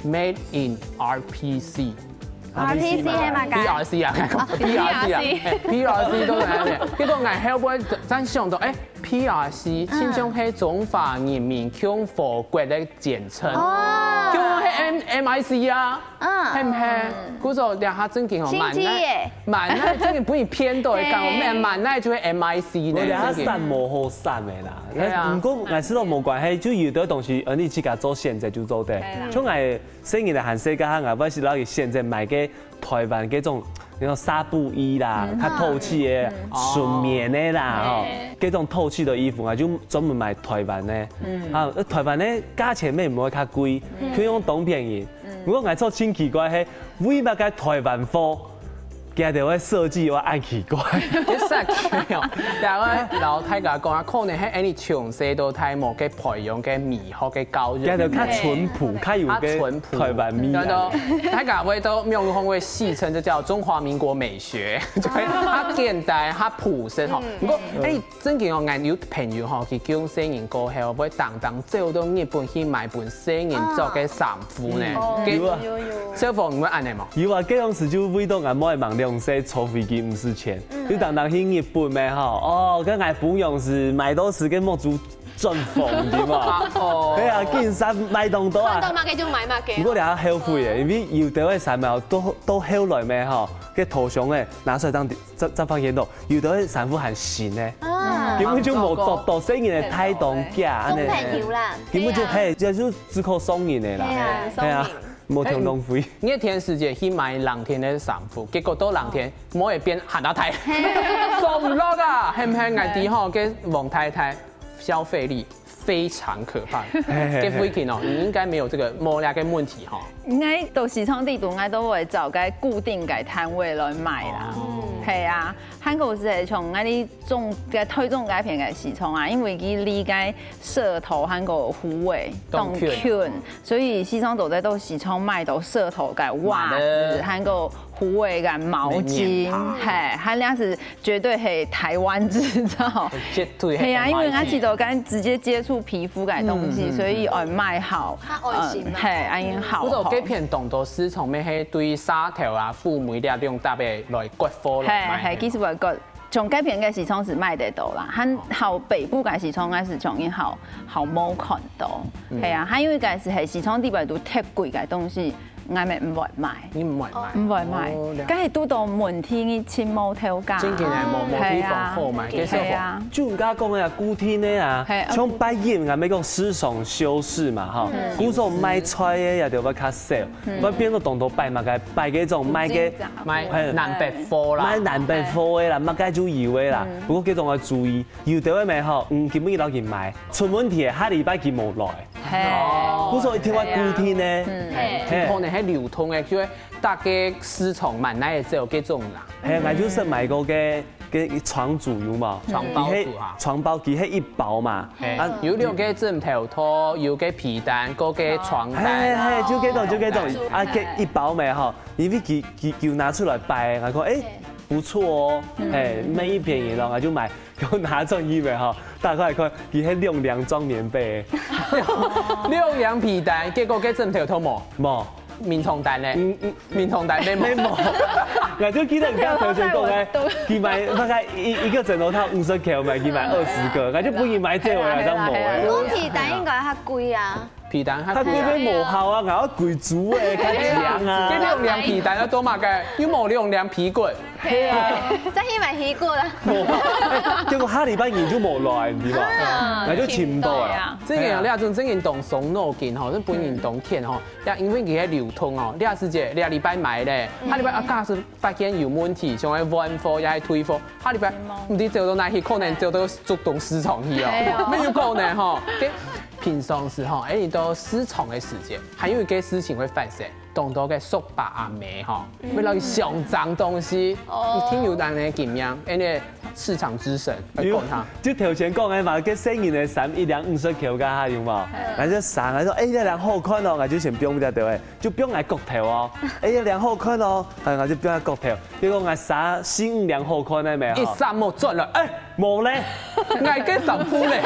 ，Made in R P C。R P C係麼个？P R C啊，哦，P R C啊，P R C。嘿，P R C都在那邊。結果𠊎後背正想到，欸，P R C，嗯。親像係中華人民共和國个簡稱。哦。就係M，M I C啊。 嗯。係毋係？嗯。故所這下正經哦，新奇耶。滿哪，滿哪正經分你騙到个，講，對。滿哪就係M I C呢，𠊎這下正經。省無好省个啦。對啊。毋過𠊎知道無關係，就有兜東西，呃，你自家做選擇就做得。對啦。像𠊎細人仔還細个下，𠊎會係摎佢選擇買个台灣該種，那種紗布衣啦，嗯。較透氣个，嗯。純棉个啦，哦。吼，嘿。該種透氣个衣服，𠊎就專門買台灣个。嗯。啊，台灣个價錢乜毋會較貴，嗯。可以用當便宜。 嗯。毋過𠊎做盡奇怪係，為麼个台灣貨，佢兜个設計會恁奇怪？這設計哦，這下摎大家講啊，可能係因為從細到大無个培養个美學个教育。佢兜較淳樸，較有个較淳樸。台灣味啊。對，對，大家會都用，會戲稱這叫中華民國美學，就係較簡單、較樸實吼。嗯。毋過，欸， 正經哦，𠊎有朋友吼，佢降細人過後，會當當走到日本去買分細人著个衫褲呢。哦。該，有啊。有，有。小鳳，你會恁樣無？有啊，該當時就為著𠊎妹吂兩歲坐飛機毋使錢，嗯。就當當去日本咩吼。哦，該𠊎分樣式買到時个目珠轉紅，對無？哦。對啊，緊衫買當多啊。看到麼个就買麼个。毋過這下後悔咧，因為有兜个衫褲到，到後來咩吼，該投降个，拿出來當，再，再發現到，有兜个衫褲還新呢。 啊。根本就無著到，細人仔大當假，恁樣。送朋友啦。根本就，對啊。嘿，這就只可送人个啦。對啊，嘿啊，送人。無通浪費。欸，熱天時節去買冷天个衫褲，結果到冷天，無會變寒到大。嘿。著毋落啊，係毋係？𠊎知吼，該王太太消費力非常可怕。嘿，嘿，嘿。該附近哦，你應該沒有這個，無這個問題吼。應該到市場底肚，𠊎都會找個固定个攤位來買啦。哦。嘿啊。 還過係像𠊎兜中，該台中該片个市場啊，因為佢離該社頭還過虎尾當近，當近，所以時常都會到市場買到社頭个襪仔，買得。還過虎尾个毛巾，棉ผ้。嘿，還有係絕對係台灣製造。絕對係嘿啊，因為M I T。𠊎知道，敢直接接觸皮膚个東西，嗯，嗯，所以愛買好，較安心嘛。嗯，嘿，恁樣好。不過該片當多市場，乜係對社頭啊、虎尾這兩搭个來割貨來買的。嘿，嘿，其實會割 像該片个市場係買得到啦，還好北部个市場，該市場也好，好無看到。嗯。嘿啊，還有一個係，係市場底背都忒貴个東西， ，𠊎乜毋會買，你毋會買？毋會買。哦，了解。該係堵到問題，你尋無頭家。正經係無，無地方好買，係啊。其實係啊。就你剛剛講个啊，固定个啊，係啊。像拜一，𠊎乜講市場休市嘛，吼，嗯。故所賣菜个也就會較少，嗯。會變到當多拜嘛，該拜該種賣个，賣南北貨啦。賣南北貨个啦，賣該就有个啦。嗯。不過這種要注意，有兜个乜吼，嗯，今晡日摎佢買，出問題个，下禮拜佢無來。 係。哦。故所一定愛固定个。嗯。係。係。有可能係流通个，就係大家市場滿哪會走這種啦。係，𠊎就識買過个，个長煮有無？長包煮啊。佢係，長包佢係一包嘛。係。啊，有兩個枕頭套，有個被單，過個床單。係，係，就這種，就這種。啊，這一包乜吼，因為佢，佢，佢拿出來擺，𠊎講，欸，不錯哦，係，乜一便宜咯，𠊎就買。 又拿轉去个吼，打開來看，佢係兩領裝棉被。兩領被單，結果該枕頭套無？無。眠床單呢？嗯，嗯。眠床單乜無？乜無。𠊎就記得你剛剛頭先講个，佢買大概一，一個枕頭套五十塊嘛，佢買二十個，𠊎就分佢買這位啊，當無个。講被單應該較貴啊。 被單較貴啊。較貴乜無效啊，𠊎愛貴族个，較強啊。這兩領被單愛做麼个？又無兩領被骨。係啊，再去買被骨啊。無，結果下禮拜人就無來，你知無？啊。𠊎就尋毋到啊。真个，你這種真个當傷腦筋吼，係分人當譴吼。也因為佢係流通哦，你這時節，你這禮拜買咧，下禮拜啊，假使發現有問題，想愛換貨也係退貨，下禮拜毋知走到哪去，可能走到竹東市場去哦，係哦。乜有可能吼。該 平常時吼，欸，你到市場个時節，還有一個事情會發生，當多个叔伯阿姆吼，會來想髒東西。哦。你聽有恁呢經驗，欸，該市場之神來講佢。就頭先講个嘛，該細人个衫一領五十箍該下有無？嗯。𠊎就想，𠊎講，欸，這領好看哦，𠊎就先放這兜欸，就放𠊎角頭哦。欸，這領好看哦，欸，𠊎就放𠊎角頭。 結果𠊎衫四五領好看个乜吼。一衫無著了，欸，無咧，𠊎个衫褲咧。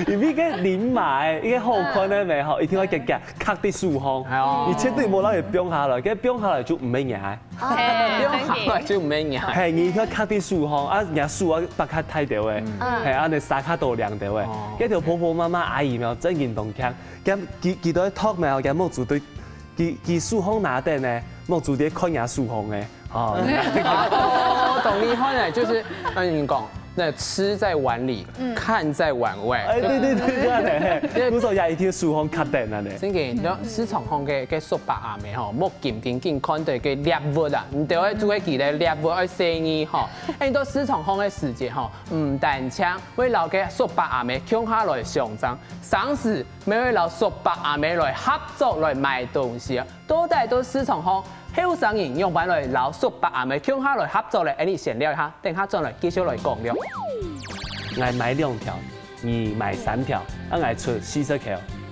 因為該領買，該好看个乜吼，一定愛遽遽，揢在手項。哦。你絕對無摎佢放下來，該放下來就毋係你个。係，放下來就毋係你个。係，你一定愛揢在手項，啊，若手啊，擘較大兜欸，嗯。係，啊，你衫較多領兜欸。哦。該兜婆婆媽媽阿姨乜真經當強，佢，佢，佢兜會托乜吼，佢目珠對 佢，佢手項拿等呢，目珠在看人家手項个，吼。哦，懂你意思呢，就是，嗯，你講，那吃在碗裡，嗯。看在碗外。欸，對，對，對，這樣的，嘿，故所也一定手項較等啊呢。真个，你看市場項个，个叔伯阿姆吼，目金金緊看到个獵物啊，你就愛注意佢个獵物愛細膩吼。欸，你到市場項个時節吼，毋單淨會摎个叔伯阿姆共下來相爭，同時乜會摎叔伯阿姆來合作來買東西啊。 到底到市場項，後生人仰般來摎叔伯阿姆共下來合作咧？𠊎俚先尞一下，等下轉來繼續來講了。𠊎買兩條，你買三條，啊，𠊎出四十箍。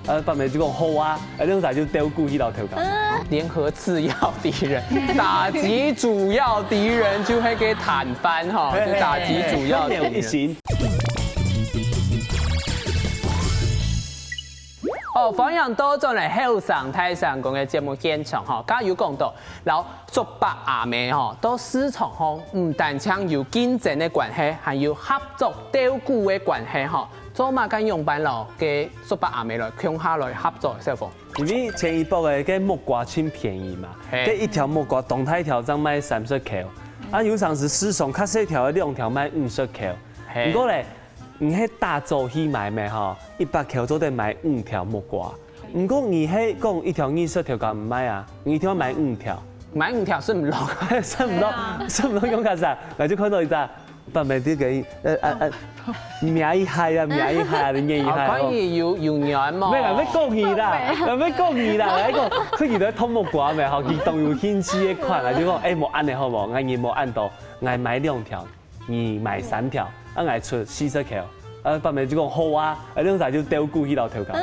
啊，伯姆就講好啊，啊，兩儕就鬥久去摎頭家。聯合次要敵人，打擊主要敵人就係个攤販吼，就打擊主要敵人。一心。 哦，歡迎倒轉來後生大聲公个節目現場吼，頭先有講到，摎叔伯阿姆吼，到市場項毋單淨有競爭个關係，還有合作鬥久个關係吼。做麼个仰般摎个叔伯阿姆來共下來合作，小鳳？因為前一駁个，个木瓜盡便宜嘛，嘿。个一條木瓜當大條，正賣三十箍。啊，有當時市場較細條个兩條賣五十箍。嘿。毋過咧， 你係打早去買乜吼，一百箍做得買五條木瓜。毋過你係講一條二十箍个毋賣啊，你一定愛買五條。買五條食毋落。食毋落，對啊。食毋落用較啥？𠊎就看到一隻，伯姆就講，呃，呃，呃，摸一下啊，摸一下啊，你捏一下啊。哦，可以有，有軟無？無啦，愛講你啦，愛講你啦，來講，佢就在偷木瓜乜吼，佢當有興趣个款啊，就講，欸，無恁樣好無？𠊎人無恁多，𠊎買兩條。 你買三條，啊，𠊎出四十箍。啊，伯姆就講好啊，啊，兩儕就鬥久去摎頭家買。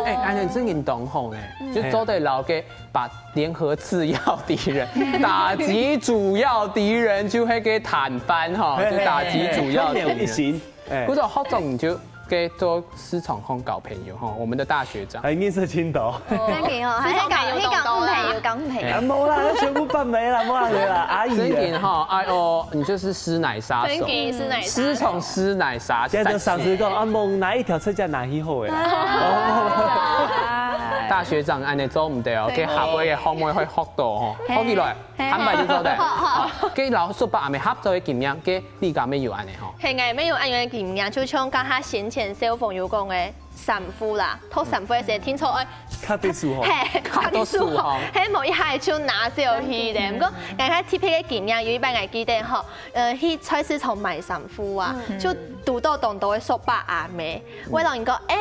欸，恁樣真經當好呢，就做得摎个把聯合次要敵人，打擊主要敵人就係个攤販吼，嘿，就打擊主要敵人。嘿，嘿，嘿。一心，欸。不過學長你就 个做市場項交朋友吼，我們的大學長。還認識青島。正經吼，還係講，係講，嗯，朋友，講朋友。啊，無啦，全部伯姆啦，無啦，阿姨啊。正經吼，哎喲，你就是師奶殺手。正經師奶殺手。師從師奶殺手。這就上次講，啊，無哪一條出價拿去好个啦。啊。大學長恁樣做毋得哦，對。該下背个學妹會學到吼，嘿。學起來，嘿。坦白就做得。好，好。好，該摎叔伯阿姆合作个經驗，該你家乜有恁樣吼？嘿，𠊎乜有恁樣个經驗，就像剛才先前小鳳有講个衫褲啦，脫衫褲个時，聽說愛較特殊吼。嘿，較特殊吼，較特殊吼。嘿，無一下就拿走去咧。毋過，𠊎較特別个經驗，有一擺𠊎記得吼，呃，去菜市場買衫褲啊，嗯。就堵到當多个叔伯阿姆，會摎人講，欸，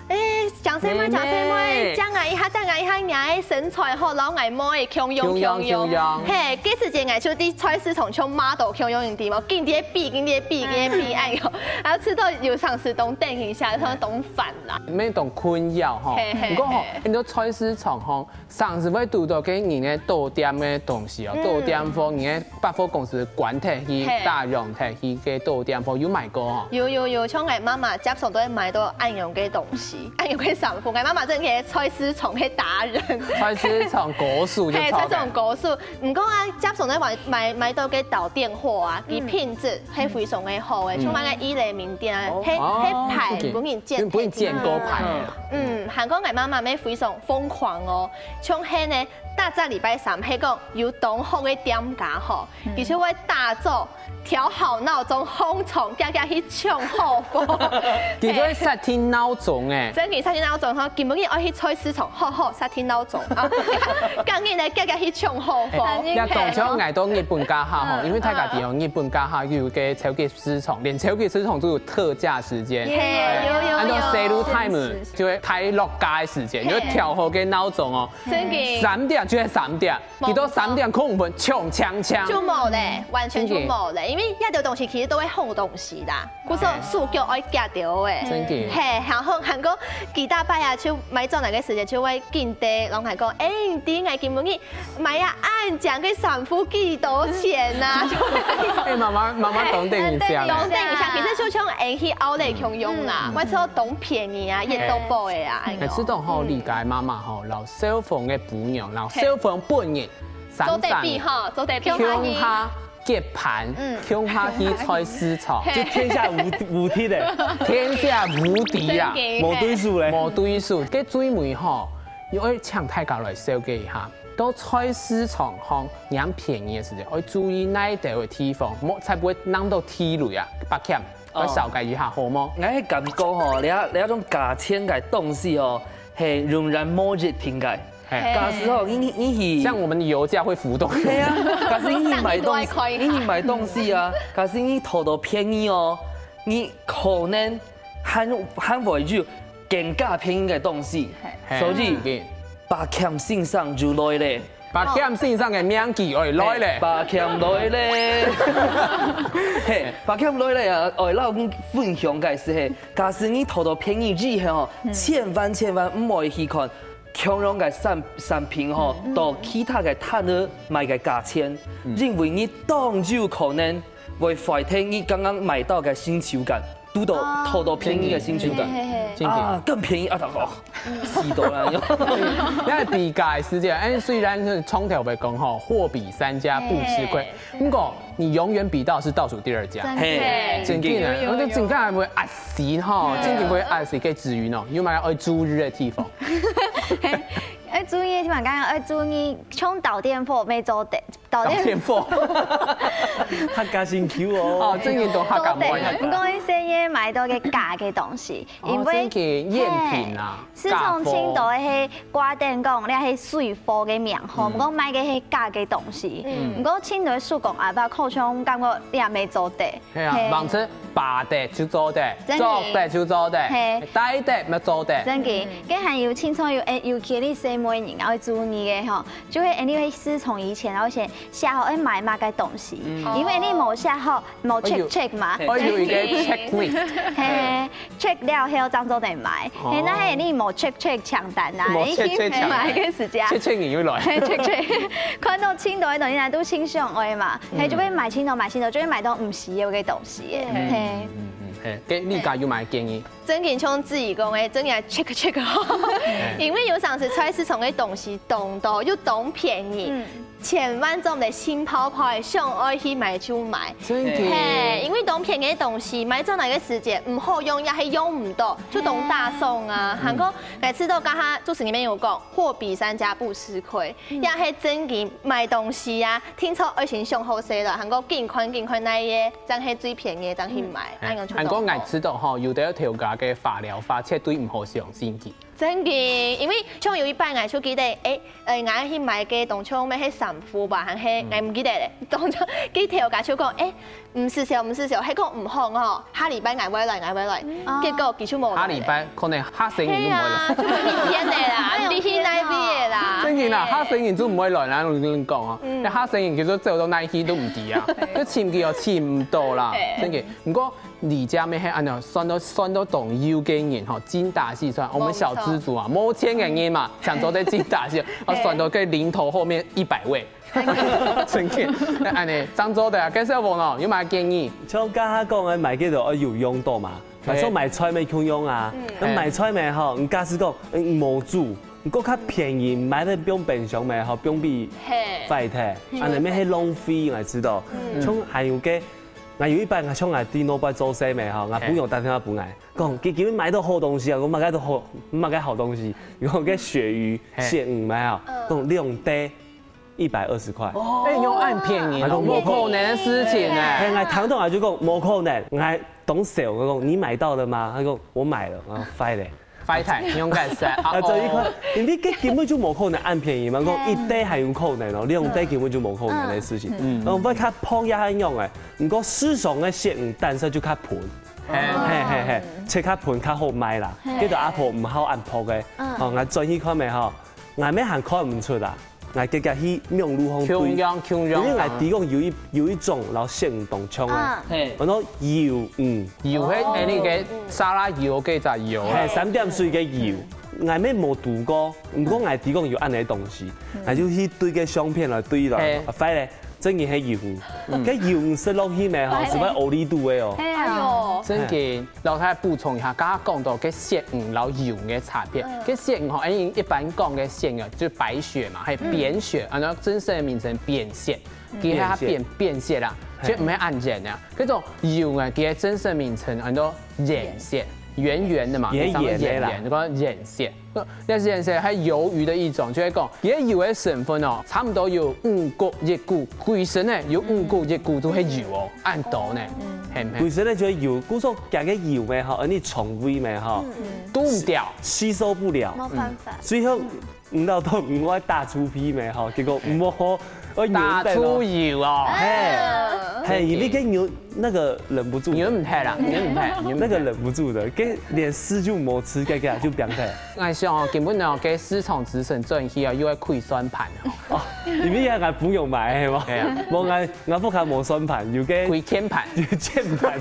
欸，靚細妹，妹妹。靚細妹，借𠊎一下，借𠊎一下，你个身材吼，摎𠊎妹仔共樣，共樣，共樣。共樣。嘿，該時節𠊎就在菜市場像model共樣，你知無？緊在該比，緊在該比，緊在該比，哎喲，然後試著有常時當等一下，有常時當煩啦。乜當困擾吼。嘿，嘿，毋過吼，嘿。你到菜市場吼， 常時會堵到該人个到店个東西哦，嗯。到店貨，人个百貨公司關忒去，嘿。打烊忒去个到店貨，有買過吼？有，有，有，像𠊎媽媽輒常都會買到恁樣个東西，恁樣个衫褲。𠊎媽媽正係菜市場个達人。菜市場高手就嘿，著个。菜市場高手。毋過啊，輒常都會買，買，買到个到店貨啊，佢品質係非常个好个，嗯。像該个一聯名店啊，哦。係，係牌，哦，OK。本人剪，本人剪過牌啊。嗯，還過𠊎媽媽乜非常瘋狂哦。 像係呢，逐隻禮拜三係講有當好个店家吼，嗯。佢就會打早調好鬧鐘，䟘床，遽遽去搶好貨。佢會設定鬧鐘欸。真个設定鬧鐘吼，今晡日愛去菜市場，好好設定鬧鐘啊，今日呢遽遽去搶好貨。欸，也當像𠊎到日本該下吼，嗯。因為大家知哦，日本該下有个超級市場，連超級市場都有特價時間。嘿，有，有，有。按照sale time就會大特價个時間，就會調好个鬧鐘哦。 真个。三點就係三點，無錯。佢到三點空五分，搶搶搶。就無咧，完全就無咧，因為這兜東西其實都係好東西啦，故所手腳愛遽兜欸。真个。嘿，然後還過幾大擺啊，就買轉來个時間就會緊忒，然後還講，欸，你知𠊎今晡日買啊恁靚个衫褲幾多錢啊？就會欸，媽媽，媽媽懂等一下呢。懂等一下，其實就像𠊎去outlet共樣啦，嗯。買著當便宜啊，嗯。一到寶个啊，哎喲。欸，這種吼，嗯。你个媽媽吼，摎 小鳳个餔娘，摎小鳳本人，做得比吼，做得比。共下結伴，嗯。共下去菜市場，嘿。就天下無，無敵的。天下無敵啊！真个，無對手咧。無對手。該最尾吼，又愛請大家來紹介一下，到菜市場吼，拈便宜个時節，愛注意哪兜个地方，莫，才毋會挵到地雷啊，八欠。 哦。愛紹介一下好無？𠊎个感覺吼，這，這種價錢个東西哦，係永遠無一定个。嘿。假使吼，你，你去，像我們的油價會浮動。對啊，假使你去買東西，你去買東西啊，假使你討到便宜哦，你可能還，還會有更加便宜个東西。嘿。所以，嘿。八欠先生就來咧。 八欠先生个名氣愛來咧。嘿，八欠來咧。嘿，八欠來咧啊，愛摎你分享个係，嘿，假使你討到便宜以後吼，嗯。千萬千萬毋愛去看共樣个產，產品吼，嗯。到其他个攤位賣个價錢，嗯。因為你當有可能會壞忒你剛剛買到个成就感。 堵到，哦。討到便宜个成就感。嘿，嘿，嘿。啊，更便宜啊，哦，死到啦！該比價个時節，欸，雖然係從頭來講吼，貨比三家不吃虧，嘿。毋過你永遠比到係倒數第二家。真的。嘿，真的啊，有，有，有。那真正會壓死吼，嗯。真正會壓死个。至於呢，有麼个愛注意个地方？嘿，愛注意个地方，剛剛愛注意，像到店貨乜做得， 到店，到店貨。客家心臼哦。哦，最近都客家妹。做得，毋過一些也買到个假个東西，哦，因為，真个贗品啊，嘿，市場盡多係掛等講，這係水貨个名號，嗯。毋過賣个係假个東西。嗯。毋過盡多手工阿伯，好像感覺這也做得。係啊，嘿。望成 白的就做得，真个。做得就做得，嘿。戴的乜做得。真个，嗯。該還有清楚有，欸，尤其你細妹人愛注意个吼，就係，欸，你去市場以前，然後先寫好愛買麼个東西，嗯。因為你無寫好，無check check嘛。哎喲。哎喲，一個checklist。嘿，check了後正做得買。哦。嘿，該係你無check check清單啊，無check check清單。你去買个時間。check check你又來。嘿，check check，看到盡多个東西，都盡想愛嘛，嘿，嗯。就會買盡多，買盡多，就會買到毋需要个東西。 是耶。嗯，嘿。嗯，嗯，嘿，該你家有麼个建議？正經像子怡講个，正經愛check check哦。因為有當時菜市場个東西當多，又當便宜，千萬做毋得心泡泡个，想愛去買就買。真个。嘿，因為當便宜个東西，買轉來个時節毋好用，也係用毋到，就當打爽啊。還過，𠊎知道剛剛主持人面有講，貨比三家不吃虧，也係正經買東西啊，定著愛先想好勢了，還過緊看緊看哪一个，正係最便宜，正去買，恁樣就當好。還過𠊎知道吼，有兜頭家个花料花絕對毋好相信佢。 正經，因為像有一擺𠊎就記得，誒，誒，𠊎去買个當像乜係衫褲吧，還係𠊎毋記得咧。當像佢頭家就講，誒，毋使愁，毋使愁，係講毋好哦，下禮拜𠊎會來，𠊎會來。結果佢就無來咧。下禮拜可能下星期就無來。係啊，就無一天个啦，你去哪位个啦？正經啦，下星期就毋會來啦，𠊎同你講啊，該下星期其實走到哪去都毋知啊，就尋佢又尋毋到啦，正經。毋過 而且乜係恁樣，算到算到當有个人吼，精打細算。我們小資族啊，無錢个人嘛，想做得精打細算，啊，算到个零頭後面一百位。真个，恁樣正做得啊，該小鳳哦，有麼建議？像剛剛講个，買个都愛有用到嘛，買菜買菜乜共樣啊，該買菜乜吼，你假使講，嗯，無煮，你過較便宜，買得放冰箱乜吼，放比壞忒，恁樣乜係浪費，𠊎知道。像還有个 𠊎有一擺，𠊎像𠊎在外背做事乜吼，𠊎朋友打電話分𠊎，講佢今日買到好東西啊，講麼个都好，麼个好東西，有个鱈魚、鱈魚買啊，講兩垤一百二十塊。哎，用恁便宜，無可能个事情呢。哎，𠊎聽到𠊎就講無可能，𠊎當愁，𠊎講你買到了嗎？他講我買了，啊，壞了。 壞忒，用該噻。啊，這一塊，因為該根本就無可能恁便宜嘛，講一垤還有可能哦，兩垤根本就無可能个事情。嗯，我較薄也還用誒，毋過市場个鱈魚單色就較賁，嘿嘿嘿，切較賁較好賣啦，這个阿婆毋好恁薄个，哦，𠊎轉去看覓吼，𠊎乜還看毋出啊。 𠊎結結去網路項對，共樣共樣因為𠊎知講有一有一種摎鱈魚當像个，啊，嘿，安到魷魚，有迄誒，你个沙拉油个隻油啊係，三點水个魷，𠊎乜無煮過，毋過𠊎知講有恁樣个東西，𠊎就去對个相片來對來，嘿啊，發咧，真个係魷魚，該魷魚食落去咩吼，係會屙痢肚个哦。係啊，哎呦，真个，老太補充一下，剛剛講到个鱈魚摎魷魚个差別，个鱈魚吼，因為一般講个鱈魚就白鱈嘛，還有扁鱈，然後正式个名稱扁鱈，其實它扁扁鱈啦，就毋係恁圓啊。這種魷魚，其實正式名稱安到圓鱈，圓圓的嘛，圓圓的啦圓圓，你講圓鱈。 那是是還魷魚的一種，就係講，佢个油个成分哦，差不多有五穀一鈷，歸身呢有五穀一鈷都係油哦，恁多呢，係毋係？歸身呢就係油，故所佢个油咩吼，而你腸胃咩吼，堵毋掉，吸收不了，沒辦法。所以後你老豆毋愛打出屁咩吼，結果毋好，我打出油哦，嘿，嘿，因為跟牛那個忍不住的，你毋係啦，你毋係，你毋係那個忍不住的，跟連屎就無吃，嘎嘎就變開。 𠊎想哦，根本哦，該市場之神轉去啊，又愛開算盤哦。哦，因為啊，𠊎朋友買係無？係啊。無𠊎，𠊎屋下無算盤，有个開鍵盤。有鍵盤。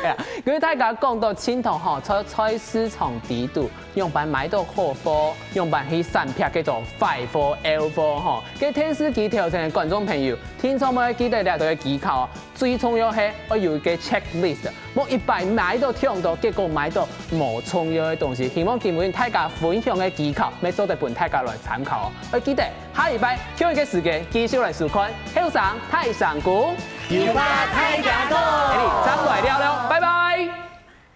哎呀，因為大家講到青島吼，在菜市場底肚，樣般買到好貨，樣般去閃避該種壞貨、L貨吼。該電視機頭前个觀眾朋友，聽眾們記得這個技巧哦。 最重要係愛有一個checklist，莫一擺買到忒多，結果買到無重要个東西。希望今晡日大家分享个技巧，乜做得分大家來參考哦。愛記得下禮拜同一個時間繼續來收看《後生大聲公》，有話大家講。哎，正來尞尞，拜拜。